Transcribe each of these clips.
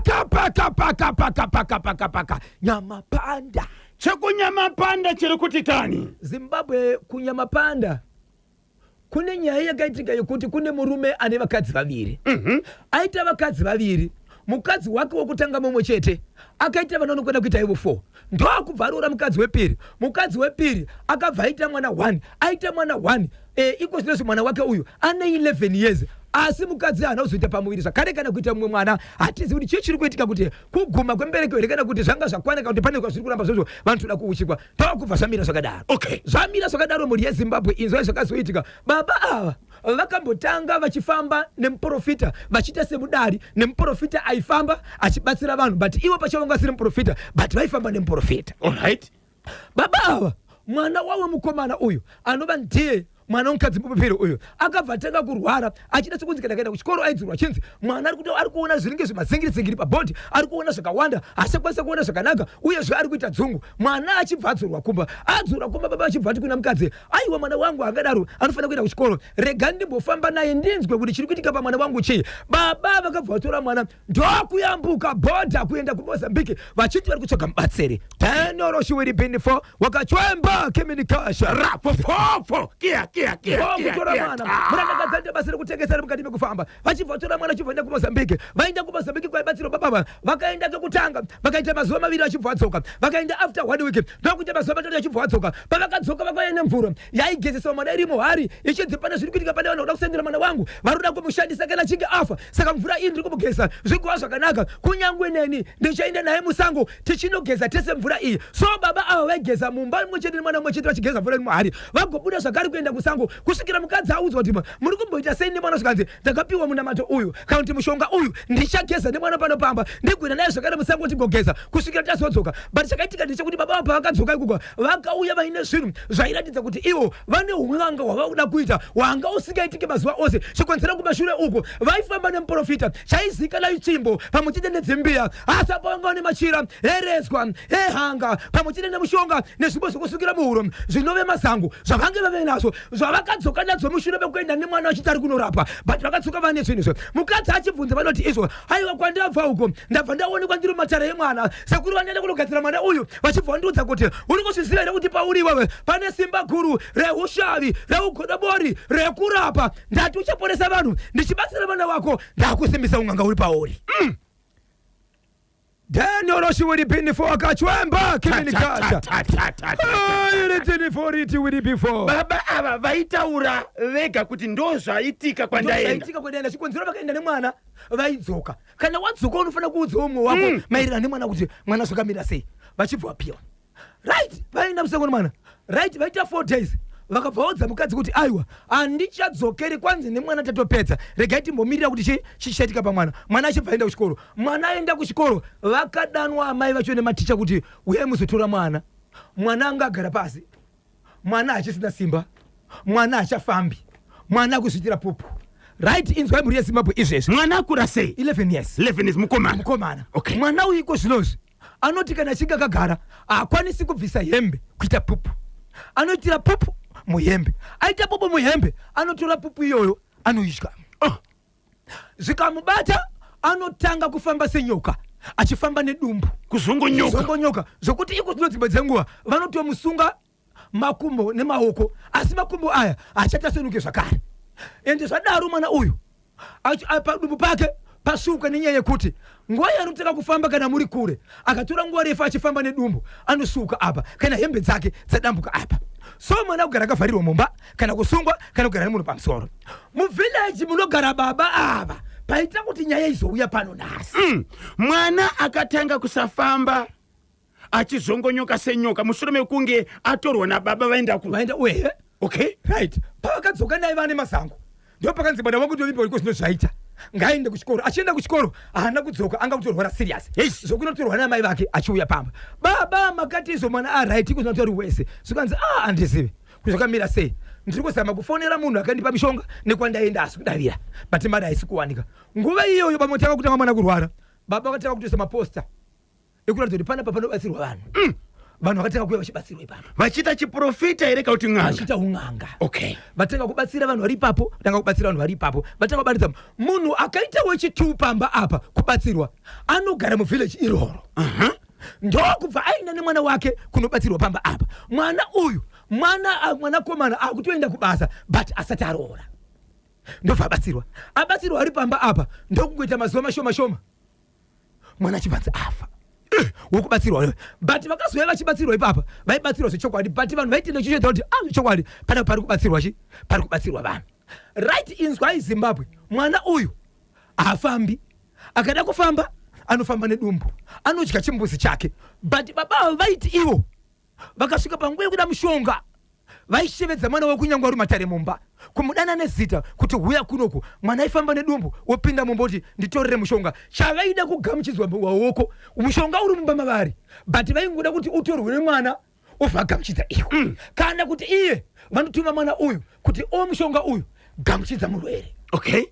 Paka paka paka paka paka paka paka Nyamapanda. Chekunyamapanda chiri kuti tani? Zimbabwe, kuNyamapanda kune nyaya yakaitika yekuti kune murume ane vakadzi vaviri. Aita vakadzi vaviri. Mukadzi wake wokutanga mumwe chete akaita vana vanokwenda kuita ivo 4, ndokubva aroora mukadzi wepiri. Mukadzi wepiri akabva aita mwana 1. Aita mwana 1, iko zvinozvi mwana wake uyu ane 11 years, asi mukadzi haana kuzoita pamuviri zvakare kana kuita mumwe mwana. Hatizivi kuti chii chiri kuitika, kuti kuguma kwembereko here, kana kuti zvanga zvakwana, kana kuti pane kwazviri kuramba zvozvo. Vanhu toda kuuchikwa. Ndokubva zvamira zvakadaro. Zvamira zvakadaro, mhuri yeZimbabwe, inzwai zvakazoitika. Baba ava vakambotanga vachifamba nemuprofita, vachiita semudari nemuprofita aifamba achibatsira vanhu, but ivo pachavo vanga vasiri muprofita, but vaifamba nemuprofita. Baba ava, mwana wavo mukomana uyu, anova ndiye mwana womukadzi mupupiri uyu, akabva atanga kurwara achida sekunzi kana akaenda kuchikoro aidzurwa, achinzi mwana ari kuti ari kuona zvinenge zvemazingiri-zingiri pabhodhi, ari kuona zvakawanda, haachakwanisa kuona zvakanaka, uyezve ari kuita dzungu. Mwana achibva adzurwa kumba. Adzurwa kumba, baba achibva ati kuna mukadzi, "Aiwa, mwana wangu angadaro anofanira kuenda kuchikoro. Rega ndimbofamba naye ndinzwe kuti chiri kuitika pamwana wangu chii." Baba vakabva vatora mwana ndokuyambuka bhodha kuenda kuMozambique, vachiti vari kutsvaga mubatsiri. Tenoroshiwiribinifo wakachwemba keminikasha. Rapofofo kia kia kia kia. Kutora Kia mwana. Ta. Murandakadzi basa rekutengesa mukati mekufamba, vachibva vatora mwana, vachibva vaenda kuMozambique. Vaenda kuMozambique kwaibatsirwa babava, vakaenda kekutanga, vakaita mazuva 2, vachibva vadzoka. Vakaenda after one week, ndokuita mazuva 3, vachibva vadzoka. Pavakadzoka, vakauya nemvura yaigezeswa mwana iri muhari, ichinzi pane zviri kuitika, pane vanhu voda kusendera mwana wangu, vari kuda kumushandisa kana achinge afa, saka mvura iyi ndiri kumugeza zvigova zvakanaka. Kunyange neni ndichaenda naye musango tichinogeza tese mvura iyi. So baba ava vaigeza mumba mumwe chete nemwana mumwe chete, vachigeza mvura iri muhari, vagobuda zvakare kuenda kusango, kusvikira mukadzi audzwa kuti, "Muri kumboita sei nemwana?" Zvikanzi, "Ndakapiwa munamato uyu kana kuti mushonga uyu, ndichageza nemwana pano pamba, ndigoenda naye zvakare musango tigogeza kusvikira tazodzoka." But chakaitika ndechekuti baba ava pavakadzoka ikoko, vakauya vaine zvinhu zvairatidza kuti ivo vane un'anga hwavakuda kuita hwanga usingaitiki mazuva ose. Chikonzero, kumashure uko vaifamba nemuprofita, chaizikanwa itsvimbo pamwe chete nedzimbiya, asi apa vanga vane machira erezwa ehanga pamwe chete nemushonga nezvimbo zvekusukira muhuro, zvinove mazango zvavange vave nazvo, zvavakadzoka nadzo mushure mekuenda nemwana vachiti ari kunorapwa. But vakadzoka vane zvinhu izvo. Mukadzi achibvunza, vanoti izvo, "Aiwa, kwandabva uko ndabva ndaonekwa ndiri matare emwana. Sekuru vandaenda kunogadzira mwana uyu vachibva vandiudza kuti, 'Uri kuzviziva here kuti pauri iwewe pane simba guru reushavi, reugodobori, rekurapa? Ndati uchaporesa vanhu ndichibatsira mwana wako. Ndakusimbisa un'anga uri pauri.'" Daniel akachwemba kiminikasha iritiniforiiti. Baba ava vaitaura vega kuti ndo zvaitika kwandaenda. Zvaitika kwandaenda. Chikonzero, vakaenda nemwana, vaidzoka. Kana wadzoka, unofanira kuudzawo mumwe wako maererano nemwana kuti mwana zvakamira sei. Vachibva vapiwa right, vaenda musango nemwana right. Vaita 4 days, vakabva vaudza mukadzi kuti, "Aiwa, handichadzokeri. Kwanzi nemwana tatopedza. Regai timbomirira kuti chii chichaitika pamwana." Mwana achibva aenda kuchikoro. Mwana aenda kuchikoro, vakadanwa amai vacho nematicha kuti, "Uyai muzotora mwana." Mwana anga agara pasi, mwana hachisina simba, mwana hachafambi, mwana akuzviitira pupu right. Inzwai, mhuri yeZimbabwe, izvezvi Mwana akura sei? 11 years. 11 is mukomana. Mukomana. Mwana uyu iko zvinozvi anoti kana achinge akagara, haakwanisi kubvisa hembe kuita pupu. Anoitira pupu muhembe. Aita pupu muhembe, anotora pupu iyoyo anoidya. Oh. Zvikamubata, anotanga kufamba senyoka, achifamba nedumbu. Kuzongonyoka. Zongonyoka, zvokuti iko zvino dzimwe dzenguva vanotomusunga makumbo nemaoko, asi makumbo aya hachatasenuke zvakare. Ende zvadaro, mwana uyu padumbu pake pasuka nenyaya yekuti nguva yaanotanga kufamba, kana muri kure, akatora nguva refu achifamba nedumbu, anosuka apa kana hembe dzake dzadambuka apa. So mwana kugara akavharirwa mumba, kana kusungwa, kana kugara nemunhu pamusoro. Muvhileji munogara baba ava, paita kuti nyaya izouya pano nhasi. Mwana akatanga kusafamba achizongonyoka senyoka mushure mekunge atorwa nababa vaenda ku Vaenda uye. Right, pavakadzoka naye vane mazango, ndo pakanzi, "Mwana wangu ndovimba iko zvino zvaita, ngaende kuchikoro." Achienda kuchikoro, haana kudzoka, anga kutorwara serious zvokunotorwa namai vake achiuya pamba. "Baba, makati izvo mwana aright, iko zvinotori wese." Zvikanzi, "A, handizivi kuzvakamira sei. Ndiri kuzama kufonera munhu akandipa mishonga nekwandaenda, asi kudavira, but mari haisi kuwanika." Nguva iyoyo pamotanga kutanga mwana kurwara, baba vakatanga kutoisa maposter ekuratidza kuti panapa panobatsirwa vanhu. Vanhu vakatanga kuuya vachibatsirwa ipapo. Vachiita chiprofita here kana kuti n'anga? Vachiita un'anga. Okay. Vatanga kubatsira vanhu vari ipapo, vatanga kubatsira vanhu vari ipapo, vatanga kubatsira munhu akaita wechitu pamba apa kubatsirwa, anogara muvillage iroro. Ndokubva aenda nemwana wake kunobatsirwa pamba apa. Mwana uyu, mwana mwanakomana akutoenda kubasa but asati aroora. Ndobva abatsirwa. Abatsirwa ari pamba apa, ndokungoita mazuva mashoma shoma. Mwana achibvanzi afa. Wokubatsirwa. But vakazouya vachibatsirwa ipapa, vaibatsirwa zvechokwadi, but vanhu vaitenda chichoita kuti zvechokwadi pana pari kubatsirwa chi? Pari kubatsirwa vanhu. Right, inzwai Zimbabwe, mwana uyu haafambi. Akada kufamba anofamba nedumbu, anodya chimbuzi chake. But baba ava vaiti ivo vakasvika panguva yekuda mushonga, vaishevedza mwana wavo kunyangwe ari matare mumba, kumudana nezita kuti huya kunoku. Mwana aifamba nedumbu wopinda mumba kuti nditorere mushonga. Chavaida kugamuchidzwa maoko, mushonga uri mumba mavari, but vaingoda kuti utorwe nemwana obva agamuchidza iwe. Kana kuti iye vanotuma mwana uyu kuti o mushonga uyu gamuchidza murwere. Okay.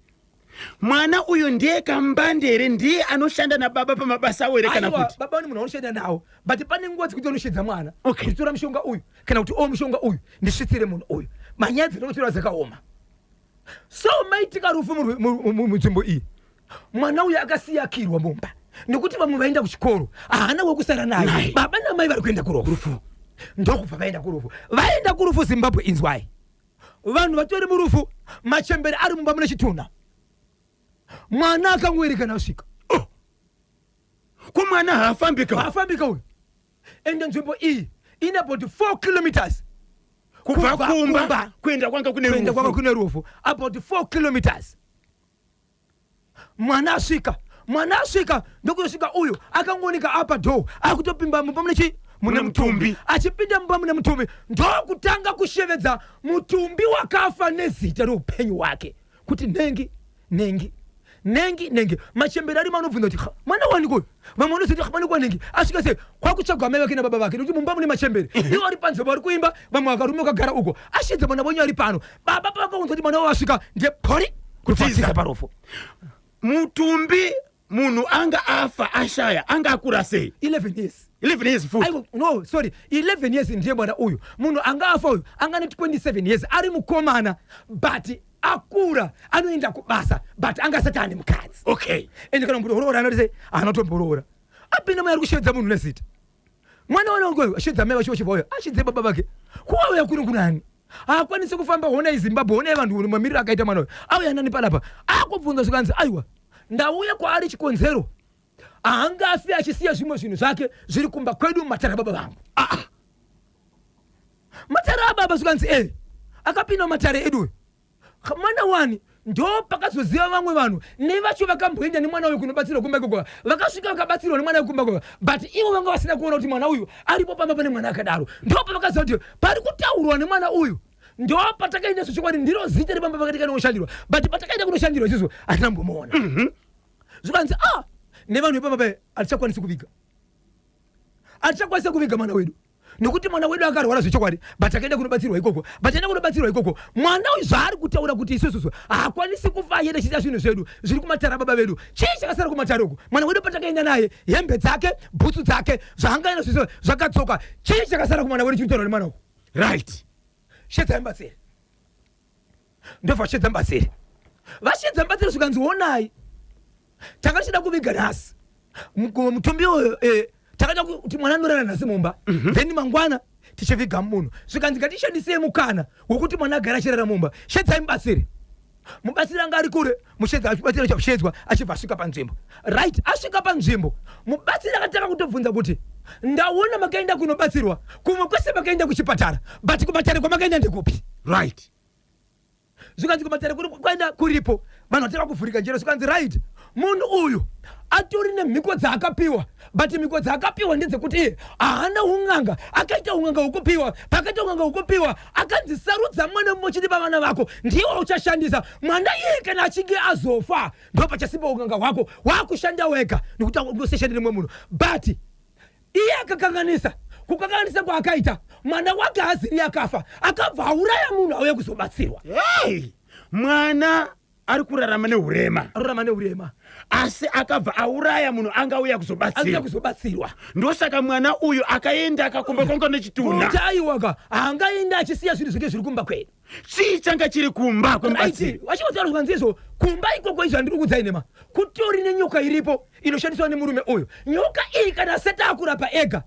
Mwana uyu ndiye kambande here? Ndiye anoshanda nababa pamabasa awo here kana kuti? Baba ni munhu anoshanda nawo, but pane nguva dzekuti anoshedza mwana. Okay. Nditora mushonga uyu kana kuti o mushonga uyu ndisvitsire munhu uyu. Manyaya dzinotora dzakaoma. So maitika rufu munzvimbo iyi. Mwana uyu akasiyakirwa mumba nekuti vamwe vaenda kuchikoro, haana wekusara naye. Baba namai vari kuenda kurufu. Ndokubva vaenda kurufu. Vaenda kurufu Zimbabwe, inzwai. Vanhu vatori murufu, machembere ari mumba mune chitunha. Mwana akangoerekana asvika. Oh. Ko mwana haafambika? Haafambika uyu. Ende nzvimbo iyi ine about 4 kilometers kubva kumba kuenda kwanga kune rufu. Kuenda kwanga kune rufu. About 4 kilometers. Mwana asvika. Mwana asvika ndokuzosvika uyu akangooneka apa door akutopinda mumba mune chi? Mune mutumbi. Achipinda mumba mune mutumbi ndokutanga kushevedza mutumbi wakafa nezita reupenyu hwake kuti nhengi nhengi nhengi nhengi. Machembere arimo anobvunza kuti mwana wani uyu? Vamwe vanozoti mwana kwa nhengi asvika sei? Kwakutsvagwa amai vake nababa vake nekuti mumba mune machembere. Ivo vari panze vari kuimba, vamwe vakarume vakagara uko. Ashedza mwana wenyu ari pano. Baba pavakaunza kuti mwana wavo asvika ndiye pori kutiza parufu. Mutumbi munhu anga afa ashaya anga akura sei? 11 years. 11 years futi. Aiwa, no, sorry. 11 years ndiye mwana uyu. Munhu anga afa uyu anga ne 27 years ari mukomana but akura anoenda kubasa but anga asati ane mukadzi. Okay. Ende kana mboroora anoti sei? Anotomboroora. Apinda mai ari kushevedza munhu nezita. Mwana wana uyu ashedza mai vacho vachibva uya ashedze baba vake. Kuauya kuno kunani? Haakwanisi kufamba, honai Zimbabwe, honai vanhu mamiriro akaita mwana uyu. Auya nani panapa? Akubvunza zvikanzi aiwa ndauya kwaari chikonzero haangafi achisiya zvimwe zvinhu zvake zviri kumba kwedu mumatare ababa vangu. Matare ababa zvikanzi akapinda mumatare edu. Mwana wani ndo pakazoziva vamwe vanhu nevacho vakamboenda nemwana uyu kunobatsirwa kumba ikoko. Vakasvika vakabatsirwa nemwana uyu kumba ikoko, but ivo vanga vasina kuona kuti mwana uyu aripo pamba pane mwana akadaro. Ndo pavakaziva kuti pari kutaurwa nemwana uyu. Ndo patakaenda zvechokwadi, ndiro zita repamba pakati kanoshandirwa, but patakaenda kunoshandirwa isusu hatina kumbomuona. Zvikanzi nevanhu vepamba paya hatichakwanisi kuviga. Hatichakwanisa kuviga mwana wedu nekuti mwana wedu akarwara zvechokwadi, but akaenda kunobatsirwa ikoko. But aenda kunobatsirwa ikoko, mwana uyu zvaari kutaura kuti isusu haakwanisi kufa achienda achiita zvinhu zvedu zviri kumatare ababa vedu. Chii chakasara kumatare uku? Mwana wedu patakaenda naye, hembe dzake, bhutsu dzake, zvaangaenda zvese zvakadzoka. Chii chakasara kumwana wedu chiri kutaurwa nemwana uku? Right. Shedzai mubatsiri. Ndobva vashedza mubatsiri. Vashedza mubatsiri zvikanzi onai, tanga tichida kuviga nhasi mutumbi uyu, takada kuti mwana anorara nhasi mumba, then mangwana tichiviga munhu. Zvikanzi ngatishandisei mukana wekuti mwana agare achirara mumba. Shedzai mubatsiri. Mubatsiri anga ari kure, mushedza achibatsira achishedzwa achibva asvika panzvimbo. Right, asvika panzvimbo, mubatsiri akatanga kutobvunza kuti ndaona makaenda kunobatsirwa kumwe kwese makaenda kuchipatara, but kumatare kwamakaenda ndekupi? Right. Zvikanzi kumatare kwaenda kuripo, vanhu vatanga kuvhurika njere. Zvikanzi right, munhu uyu atori nemhiko dzaakapiwa, but mhiko dzaakapiwa ndedzekuti iye haana un'anga, akaita un'anga hwekupiwa. Pakaita un'anga hwekupiwa akanzi sarudza mwana mumwe chete pavana vako ndiwo uchashandisa. Mwana iye kana achinge azofa ndo pachasimba un'anga hwako, wakushanda wega nekuti ungoseshande nemumwe munhu. But iye akakanganisa, kukanganisa kwaakaita mwana wake haaziri akafa, akabva auraya munhu auya kuzobatsirwa. Hey! Mwana ari kurarama neurema. Ararama neurema. Asi akabva auraya munhu angauya Auya kuzobatsirwa. Kuzobatsirwa. Ndosaka mwana uyu akaenda akakumba kwanga nechitunha. Kuti aiwaka, haangaenda achisiya zvinhu zvake zviri kumba kwedu. Chii changa chiri kumba kwemubatsiri? Vachikotaura zvikanzi izvo kumba ikoko, izvo handiri kuudzai nema, kutori nenyoka iripo inoshandiswa nemurume uyu. Nyoka iyi kana asati akurapa ega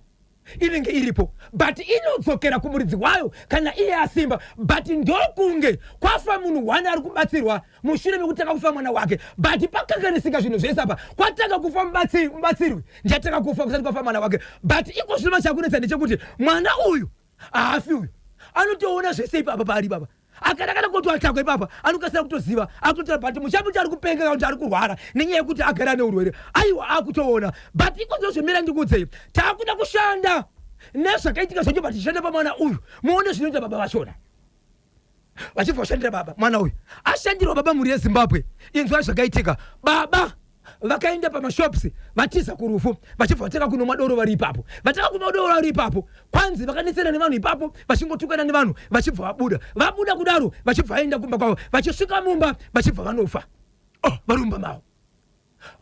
inenge iripo, but inodzokera kumuridzi wayo kana iye asimba. But ndokunge kwafa munhu one ari kubatsirwa mushure mekutanga kufa mwana wake, but pakanganisika zvinhu zvese apa. Kwatanga kufa mubatsirwi, ndiyatanga kufa kusati kwafa mwana wake. But iko zvino chakunetsa ndechekuti mwana uyu haafi. Uyu anotoona zvese ipapa paari ipapa. Akada kana kuti atakwa ipapa, anokasira kutoziva, akutotaura. But muchamuti ari kupenga kana kuti ari kurwara nenyaya yekuti agara neurwere. Aiwa, akutoona. But iko zvino zvemira, ndikuudzei, taakuda kushanda nezvakaitika zvacho, but tichishanda pamwana uyu. Muone zvinoita baba vachona vachibva kushandira baba. Mwana uyu ashandirwa baba, mhuri yeZimbabwe, inzwa zvakaitika. Baba vakaenda pamashops vatiza kurufu, vachibva vatanga kunomwa doro vari ipapo. Vatanga kumwa doro vari ipapo, kwanzi vakanetsana nevanhu ipapo, vachingotukana nevanhu, vachibva vabuda. Vabuda kudaro, vachibva vaenda kumba kwavo. Vachisvika mumba, vachibva vanofa. Oh, vari mumba mavo.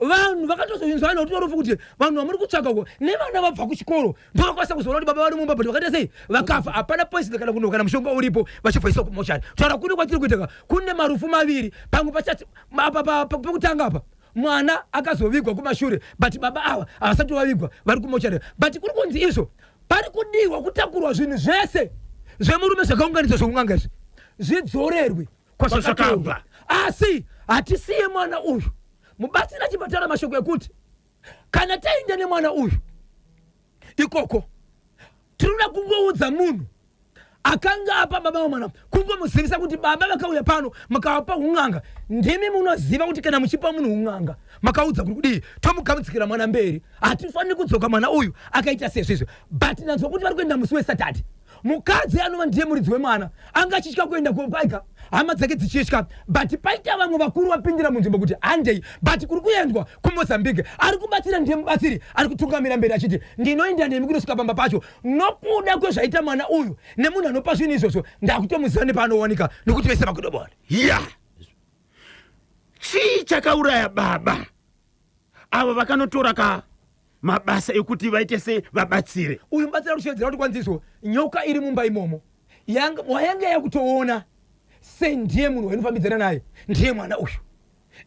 Vanhu vakatozonzwa nokuti varufu kuti vanhu vamuri kutsvaga uko nevana vabva kuchikoro ndovakwanisa kuzoona kuti baba vari mumba, but vakaita sei? Vakafa. Hapana poison kana kuno kana mushonga uripo. Vachibva iswa kumochari. Taura kune kwatiri kuitaka, kune marufu maviri pamwe pachati apa. Pekutanga apa mwana akazovigwa kumashure, but baba ava havasati vavigwa, vari kumochari. But kuri kunzi izvo pari kudiwa kutakurwa zvinhu zvese zvemurume zvakaunganidzwa zveun'anga izvi, zvidzorerwe kwazvakabva. Asi hatisiye mwana uyu. Mubatsiri achibva mashoko ekuti kana taenda nemwana uyu ikoko, tinoda kungoudza munhu akanga apa baba vamwana, kungomuzivisa kuti baba vakauya pano, mukavapa un'anga. Ndimi munoziva kuti kana muchipa munhu un'anga makaudza kuti kudii. Tomugamudzikira mwana mberi. Hatifaniri kudzoka mwana uyu akaita sezvizvo. But nanzwa kuti vari kuenda musi weSaturday. Mukadzi anova ndiye muridzi wemwana anga achitya kuenda kwaika, hama dzake dzichitya, but paita vamwe vakuru vapindira munzvimbo kuti handei. But kuri kuendwa kuMozambique, ari kubatsira ndiye mubatsiri ari kutungamira mberi achiti ndinoenda nemi kunosvika pamba pacho. Nokuda kwezvaita mwana uyu nemunhu anopa zvinhu izvozvo, ndakutomuziva nepaanowanika, nokuti vese vakudobora. Ya, chii chakauraya baba avo vakanotora ka mabasa ekuti vaite se vabatsire? Uyu mubatsiri ari kushevedzera kuti kwanzizvo nyoka iri mumba imomo wayanga yakutoona sendiye munhu wainofambidzana naye, ndiye mwana uyu.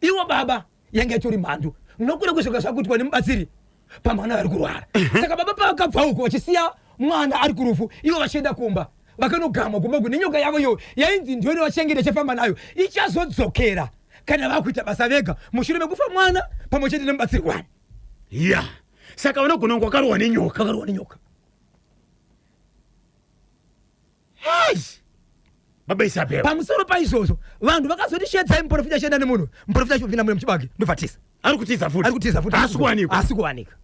Iwo baba yanga itori mhandu nokuda kwezvanga zvakuitwa nemubatsiri pamwana vari kurwara. Saka baba pavakabva uko vachisiya mwana ari kurufu, ivo vachienda kumba, vakanogamwa kumba uku nenyoka yavo iyo yainzi ndiyo inovachengeta, ichafamba nayo, ichazodzokera kana vakuita basa vega mushure mekufa mwana pamwe chete nemubatsiri wani. Ya, saka vanogona kunge vakarohwa nenyoka. Vakarohwa nenyoka. Hai, baba Isabel. Pamusoro paizvozvo, vanhu vakazoti shedzai muprofita achienda nemunhu. Muprofita achipinda mune muchibage, ndovatisa. Ari kutiza futi. Ari kutiza futi. Haasi kuwanikwa. Haasi kuwanika.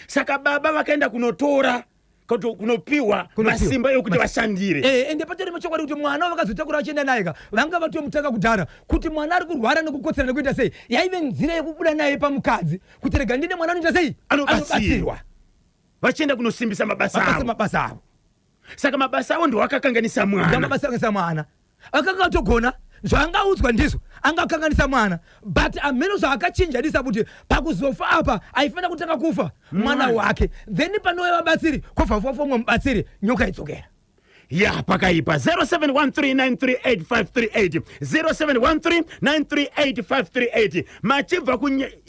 Saka baba vakaenda kunotora kunopiwa Kunopiwa. masimba ekuti vashandire. Ende patori nechokwadi kuti mwana wavakazotakura vachienda naye ka, vanga vatomutanga kudhara kuti mwana ari kurwara nekukotsera nekuita sei. Yaive nzira yekubuda naye pamukadzi kuti rega ndine mwana anoita sei? Anobatsirwa. Vachienda kunosimbisa mabasa mabasa avo. Mabasa avo. Saka mabasa avo ndo akakanganisa mwana. Mabasa akanganisa mwana. Akanga atogona zvaangaudzwa ndizvo, angakanganisa mwana, but amheno zvaakachinjanisa kuti pakuzofa apa aifanira kutanga kufa mwana Mwana. wake, then panouya vabatsiri, kwobva fafa umwe mubatsiri, nyoka idzokera. Ya, pakaipa. 0713938538, 0713938538.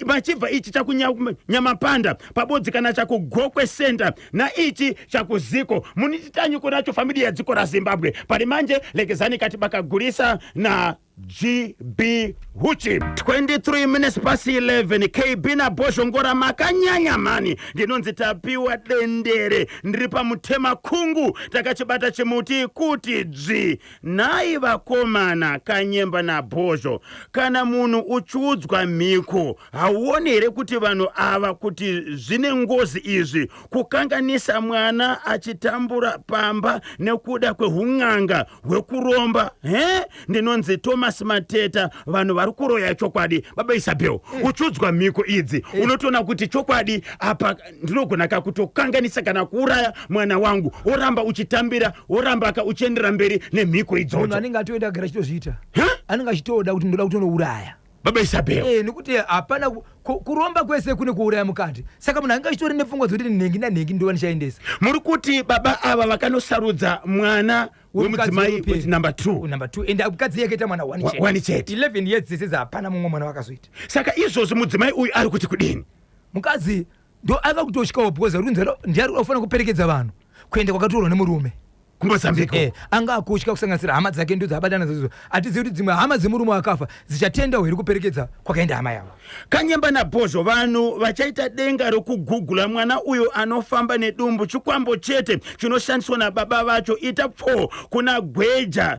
Machibva ichi chakuNyamapanda pabodzi kana chakuGokwe Center naichi chakuziko munititanyuko nacho familia yadziko raZimbabwe pari manje. Lekezani kati bakagurisa na GB Huchi. 23 minutes past 11. KB naBhozhongora, makanyanya mani. Ndinonzi Tapiwa Dendere, ndiri pamutema kungu, takachibata chimuti kuti dzvi. Nhai vakomana Kanyemba naBhozho, kana munhu uchiudzwa mhiko, hauoni here kuti vanhu ava kuti zvine ngozi izvi, kukanganisa mwana achitambura pamba nekuda kweun'anga hwekuromba he? Ndinonzi Thomas Mateta. Vanhu vari kuroya chokwadi. Baba Isabel, uchiudzwa mhiko idzi, unotoona kuti chokwadi apa ndinogona kakutokanganisa kana kuuraya mwana wangu, woramba uchitambira, woramba ka uchiendera mberi nemhiko Munhu idzodzo. Anenge atoenda agara achitozviita. Huh? Anenge achitoda kuti ndoda kutonouraya. Baba Isabel. Nekuti hapana kuromba kwese kune kuuraya mukati, saka munhu anga achitori nepfungwa dzekuti nhengi nanhengi ndova ndichaendesa. Muri kuti baba ava vakanosarudza mwana wemudzimai wepiri. Number 2. Number 2, and mukadzi yakaita mwana one chete. One chete. 11 years dzese hapana mumwe mwana wakazoita. Saka izvozvo mudzimai uyu ari kuti kudini? Mukadzi ndo ava kutosvikawo because ari kunzi ndiye ari kufanira kuperekedza vanhu kuenda kwakatorwa nemurume. KuMozambique. Anga akutya, kusanganisira hama dzake ndo dzabatana nadzo. Hatizivi kuti dzimwe hama dzemurume wakafa dzichatendawo here kuperekedza kwakaenda hama yavo. Kanyemba nabhozho, vanhu vachaita denga rokugugula mwana uyo anofamba nedumbu, chikwambo chete chinoshandiswa nababa vacho. Ita pfo kuna gweja.